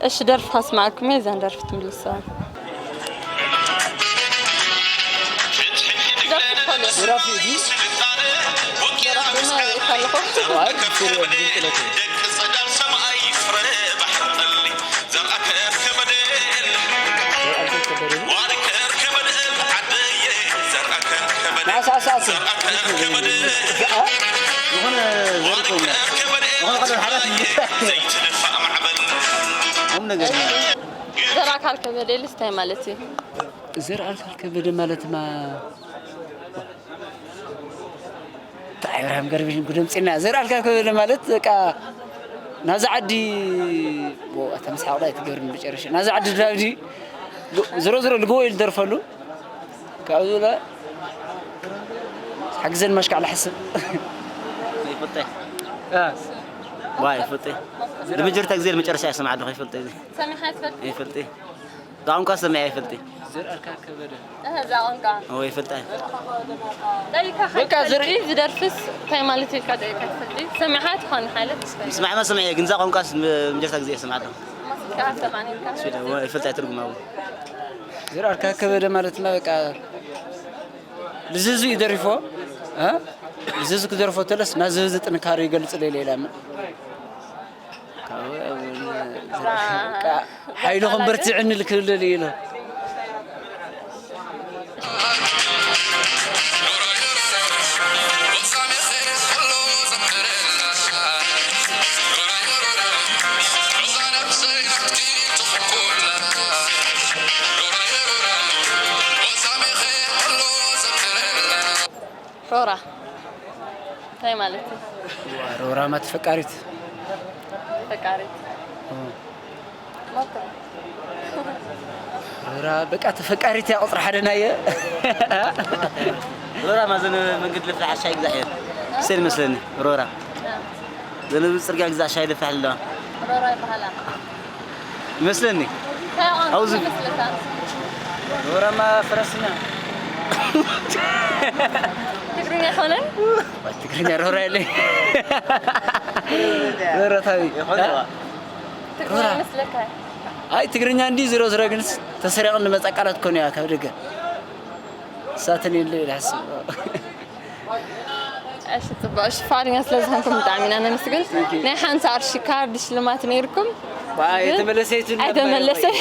እሺ፣ ደርፊ ከስማዕኩም እየ፣ እዘን ደርፊ ትምልሰዋ። ደራፊ እዩ። ዝኾነ ዘርኮም ዝኾነ ሓደ ሓላት ቁም ነገር። ዘርኣካል ከበደ ኢልስ እንታይ ማለት እዩ? ዘርኣካል ከበደ ማለትማ እንታይ እብራሂም ገርብሽን ጉደምፂና። ዘርኣካል ከበደ ማለት በቃ ናዛ ዓዲ፣ ዎ፣ ኣታ ምስሓቕ ዳይ ትገብርኒ ብጨረሽ። ናዛ ዓዲ ድራብዲ ዝሮ ዝሮ ልግቦ ኢሉ ደርፈሉ። ካብዚ ለ ሓግዘን ማሽካዕ ልሓስብ። ይፍልጠ። ዋ፣ ይፍልጠ። ንመጀመርታ ግዜ ንመጨረሻ እየ ሰምዓ ኣለኹ፣ ይፍልጠ። ሰሚዕካ ትፈልጥ? ይፍልጠ። ቋንቋ ሰሚዐ ይፍልጠ። ዘርኣካ ከበደ። እህ፣ እዛ ቋንቋ። ኦ፣ ይፍልጠ። ጠይካ በቃ፣ ዘር- ከይትፈልጢ ዝደርፍስ እንታይ ማለት እዩ ኢልካ ጠይካ ትፈልጢ? ሰሚዕካ ትኾን ሓይለት? ምስማዕማ ሰሚዐ፣ ግን እዛ ቋንቋ ስ-፣ መጀመርታ ግዜ እየ ሰምዓ ኣለኹ። ማስካ ሰማኒ ኢልካ? ስለ፣ ኦ፣ ይፍልጠ ትርጉማ እውን። ዘርኣካ ከበደ ማለትና በቃ ልዝዙ ይደርፎ፣ እ? ልዝዙ ክደርፎ ተለስ ናዝዚ ጥንካሬ ይገልጽ ሌላ ሌላ ምን? ካብኡ እውን በቃ ሓይልኹም በርትዕኒ ልክልል ኢሎ። ሮራ እንታይ ማለት እዩ? ዋ፣ ሮራማ ተፈቃሪት። ተፈቃሪት። እ። ሞክር። ሮራ በቃ ተፈቃሪት እያ ቁፅሪ ሓደ ናየ። ሮራ ማዘን መንገዲ ልፍላሕ ሻይ ግዛዕ እየ። ስል መስለኒ ሮራ። ዘንብ ጽርግያ ግዛዕ ሻይ ልፍላሕ ኣለዋ። ሮራ ይበሃላ። ይመስለኒ። እንታይ ቋንቋ ኣብዚ ይመስለካ? ሮራማ ፈረስኛ። ትግርኛ ይኾነን? ትግርኛ ሮራ የለይ። ሮራታዊ። ይኾን እ? ትግርኛ ሮራ። ይመስለካ? ኣይ ትግርኛ እንዲ ዝሮ ዝሮ ግን ተሰሪቕን ንመጻ ቃላት ኮነ እያ ካብ ደገ። ሳተን የለ ኢለ ሓስብ። እሺ፣ ጽቡቕ። እሺ፣ ፍቓደኛ ስለ ዝኾንኩም ብጣዕሚ ኢና ነመስግን። ናይ ሓንሳ ቅርሺ ካርድ ሽልማት ነይርኩም፣ ዋ፣ ግን ኣይተመለሰትን ነበር። ኣይተመለሰን።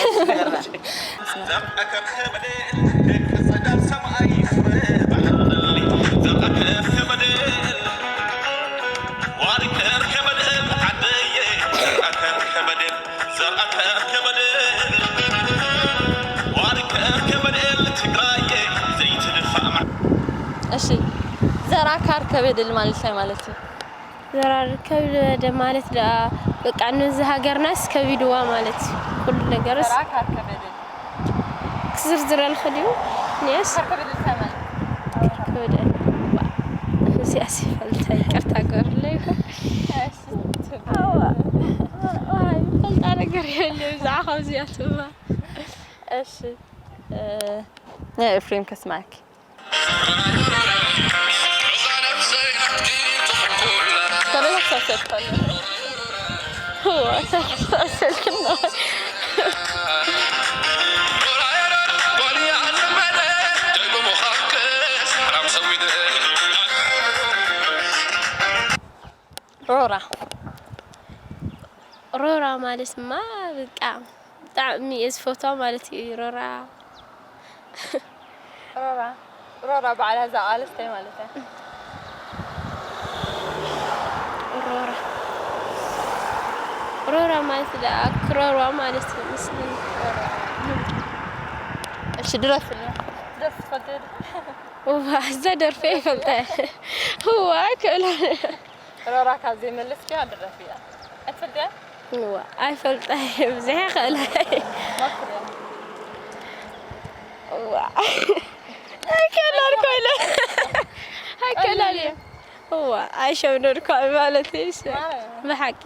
እሺ፣ ዘርኣካር ከበደል ማለት እንታይ ማለት እዩ? ዘራር ከበደ ማለት ደኣ በቃ ነዚ ሃገርናስ ከቢድዋ ማለት እዩ። ኩሉ ነገርስ ዘርኣካር ከበደል። ክዝርዝረልኪ ድዩ? ኔስ? ካር ከበደል እንታይ ማለት እዩ? ከበደ። እዚኣስ ይፈልጣ፣ ይቅርታ ገርለይ። እሺ። ኣዋ። ኣይ፣ ፈልጣ ነገር የለ ብዛዕባ ካብዚኣትማ። እሺ። እ፣ ናይ ኤፍሬም ከስማዕኪ። ተበላሽታ ሰብ ትፈልጥ። እዋ፣ ተበላሽታ ሰብ ትፈልጥ። ሮራ። ሮራ ማለትማ በቃ ብጣዕሚ እየ ዝፈትዋ ማለት እዩ። ሮራ። ሮራ። ሮራ በዓል እዛ ቃልስ እንታይ ማለት እያ? ሮራ። ሮራ ማለት ደኣ ክረሯ ማለት እዩ መስለኒ። እሺ፣ ድረፍልና። ድረፍ ትፈልጢ ዶ? እዋ፣ እዛ ደርፊ ይፈልጣ። እዋ፣ ክእላ። ሮራ ካብ ዘይመለስኪ ድረፊ እያ። ኣይትፈልጥያ? እዋ፣ ኣይፈልጣ እየ፣ ብዙሕ ይኽእላ እየ። ሞክርያ። እዋ። ኣይክእላን ኮይነ። ኣይክእላን እየ። እዋ፣ ኣይሸምደድኳ ማለት እዩ። ማርያም። ብሓቂ።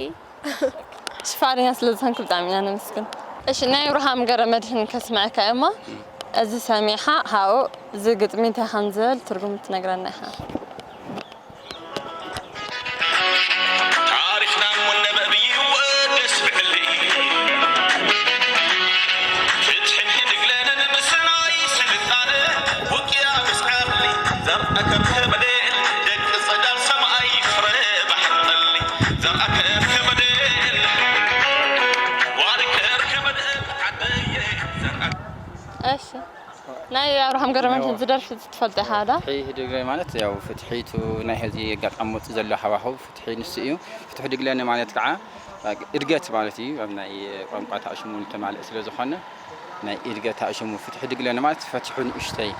ሽፋርኛ ስለ ዝኾንክ ብጣዕሚ ኢና ነመስግን። እሺ፣ ናይ ኣብርሃም ገረመድህን ከስምዐካ እየ እሞ፣ እዚ ሰሚዕኻ ሃኡ እዚ ግጥሚ እንታይ ከም ዝብል ትርጉም ትነግረና ኢኻ። ታሪኽና እሞ ነበብይዎ ደስ ብሕልይ። እሺ፣ ናይ ኣብርሃም ገረመድህን ዝደርፊ ትፈልጦ ኢኻ ዶ? ፍትሒ ህድግለ ማለት ያው ፍትሒቱ ናይ ሕዚ ኣጋጣሚ መፅእ ዘሎ ሃዋህው ፍትሒ ንሱ እዩ። ፍትሒ ህድግለኒ ማለት ከዓ እድገት ማለት እዩ። ኣብ ናይ ቋንቋ ተኣሽሙ ዝተማልእ ስለ ዝኾነ ናይ እድገት ተኣሽሙ ፍትሒ ህድግለኒ ማለት ፈትሑ ንእሽተይ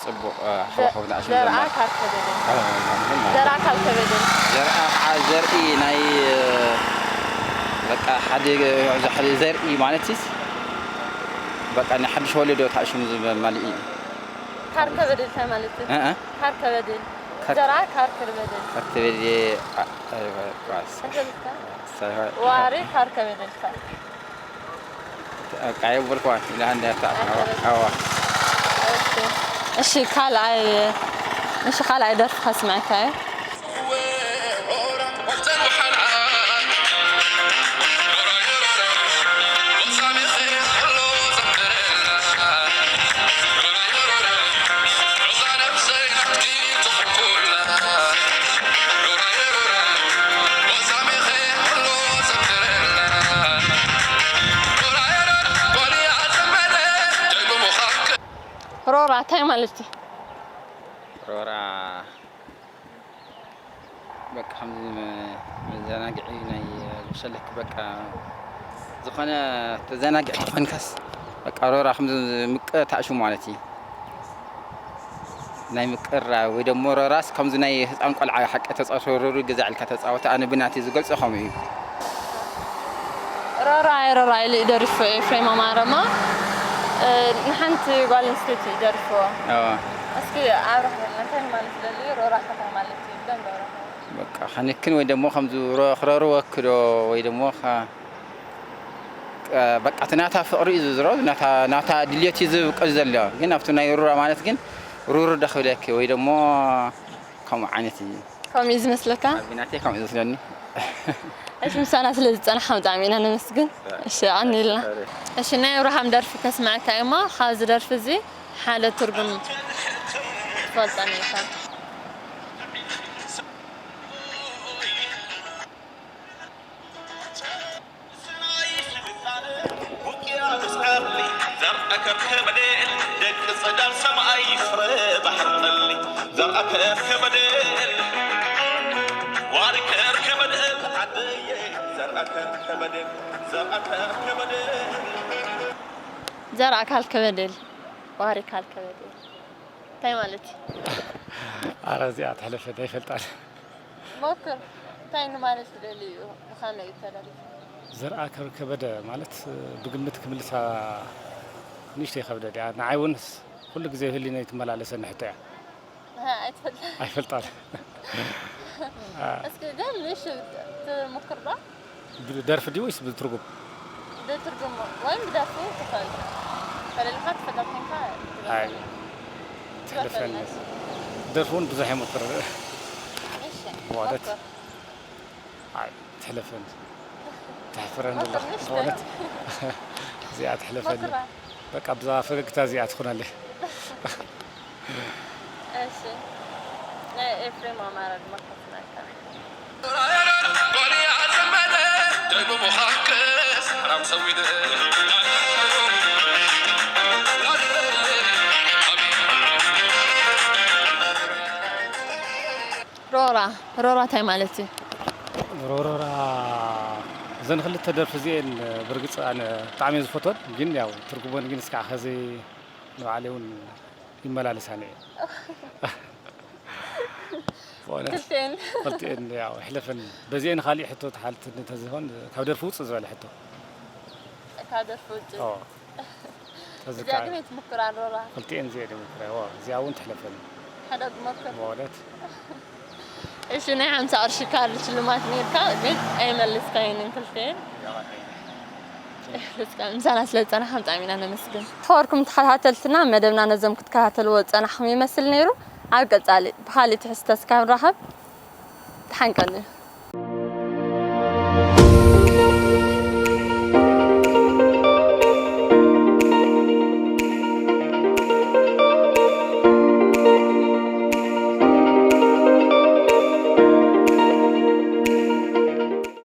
ፅቡቕ ሃዋህው ተኣሽሙ ዘርኣ ካርከ በደል። ዘርኣ ካርከ በደል። ዘርኣ ከዓ ዘርኢ ናይ በቃ ሓደ ዘርኢ ማለት በቃ ናይ ሓድሽ ወለዶ ተኣሽሙ ዝመልእ እዩ። ካርከ በደል እንታይ ማለት እዩ? እ፣ እ። ካርከ በደል። ካር- ዘርኣ ካርከ በደል። ካርከ በደል፣ አ፣ አ፣ ኳስ። እንታይ ልካ? ሳይሆን ዋሪ ካርከ በደል። በቃ የብልኳን ኢላ እንዲያ እታ። ኣዋ፣ ኣዋ። እሺ። እሺ፣ ካልኣይ፣ እሺ፣ ካልኣይ ደርፊ ከስምዐካ እየ። ሮራ እንታይ ማለት እዩ? ሮራ በቃ ከምዚ መ-፣ መዘናግዒ ናይ ዝመሰለክ በቃ ዝኾነ ተዘናግዒ ተኾንካስ በቃ ሮራ ከምዚ ምቅር ተኣሽሙ ማለት እዩ። ናይ ምቅር ወይ ደሞ ሮራስ ከምዚ ናይ ህፃን ቆልዓ ሓቂ ተፃወተ ሮሩ ገዛ ኢልካ ተፃወተ ኣነ ብናተይ ዝገልፆ ከምኡ እዩ። ሮራ ኣይ ሮራ ኢሉ እዩ ደሪፉ ኤፍሬም ኣማረ እሞ፣ እ፣ ንሓንቲ ጓል ኣንስተይቲ እዩ ደሪፍዎ። ኣዎ። እስኪ ኣብርሃልና እንታይ ማለት ደልዩ ሮራ እንታይ ማለት እዩ? ብደንብ ኣብርሃልና። በቃ ከንክን ወይ ደሞ ከምዚ ሮ-፣ ክረርወክ ዶ ወይ ደሞ ከ-፣ በቃ እቲ ናታ ፍቕሪ እዩ ዝዝሮ፣ ናታ፣ ናታ ድልየት እዩ ዝብቅል ዘሎ። ግን ኣብቲ ናይ ሩራ ማለት ግን ሩር ዶ ክብለኪ ወይ ደሞ ከምኡ ዓይነት እዩ። ከምኡ እዩ ዝመስለካ? ኣብ ናተይ ከምኡ እዩ ዝመስለኒ። እሺ፣ ምሳና ስለ ዝጸናሕካ ብጣዕሚ ኢና ነመስግን። እሺ፣ ኣቐንየልና። እሺ፣ ናይ ኣብርሃም ደርፊ ከስምዐካ እየ እሞ፣ ካብዚ ደርፊ እዚ ሓደ ትርጉም ትፈልጦ ነይርካ? ዘርኣ ካልከበደል፣ ዋሪ ካልከበደል እንታይ ማለት እዩ? ኣረ እዚኣ ትሕለፈኒ ኣይፈልጣን። ሞክር። እንታይ ንማለት ትደሊ እዩ? ብኸመይ እዩ ተደሪፉ? ዘርኣ ከ-፣ ከበደ ማለት ብግምት ክምልሳ ንእሽተይ ይኸብደኒ እያ። ንዓይ እውን ኩሉ ግዜ ህሊነይ ትመላለሰኒ ሕቶ እያ። ኣሃ፣ ኣይትፈልጣን? ኣይፈልጣን። እስኪ ግን እሺ ትሙክር ዶ? ብደርፊ ድዩ ወይስ ብትርጉም? ብትርጉም ወይም ብደርፊ ትኽእል። ከለልኻ ትፈልጥ ኮይንካ ኣይ፣ ትሕለፈኒ። ትሕለፈኒ። ደርፊ እውን ብዙሕ ኣይሞክር። እሺ፣ ማለት ሞክር። ኣይ፣ ትሕለፈኒ። ተሕፍረኒ ሞክር ኣለኻ፣ ንእሽተይ። በእውነት። እዚኣ ትሕለፈኒ። ሞክራ። በቃ፣ ብዛ ፈገግታ እዚኣ ትኹነለይ። እሺ። ናይ ኤፍሬም ኣማረ ድማ ከስምዐካ። ሮራ፣ ሮራ እንታይ ማለት እዩ? ሮሮራ፣ እዘን ክልተ ደርፊ እዚኤን ብርግጽ ኣነ ብጣዕሚ እየ ዝፈትወን፣ ግን ያው ትርጉመን ግን እስካዕ ኸዚ ንባዕለይ እውን ይመላለሳኒ እየ። በእውነት ክልቲኤን። ክልቲኤን ያው ይሕለፈኒ። በዚኤን ካሊእ ሕቶ ተሓልትኒ እንተዝኾን ካብ ደርፊ ውፅእ ዝበለ ሕቶ። ካብ ደርፊ ውፅእ። ኦ። እዚኣ ተዝካረ። ግን ኣይትምኩራን ሮራ። ክልቲኤን እዚኤን ይምኩራ። ኦ፣ እዚኣ እውን ትሕለፈኒ። ሓደ ግመኮር። በእውነት። እሺ፣ ናይ ሓምሳ ቅርሺ ካርድ ሽልማት ነይርካ፣ ግን ኣይመለስካየንን ክልቲኤን። እስከ ምሳና ስለ ዝጸናሕካ ብጣዕሚ ኢና ነመስግን። ዝኸበርኩም ተኸታተልትና፣ መደብና ነዞም ክትከታተልዎ ዝጸናሕኩም ይመስል ነይሩ። ኣብ ቀጻሊ ብኻልእ ትሕዝቶ እስካብ ንራኸብ፣ ተሓንቀሉ።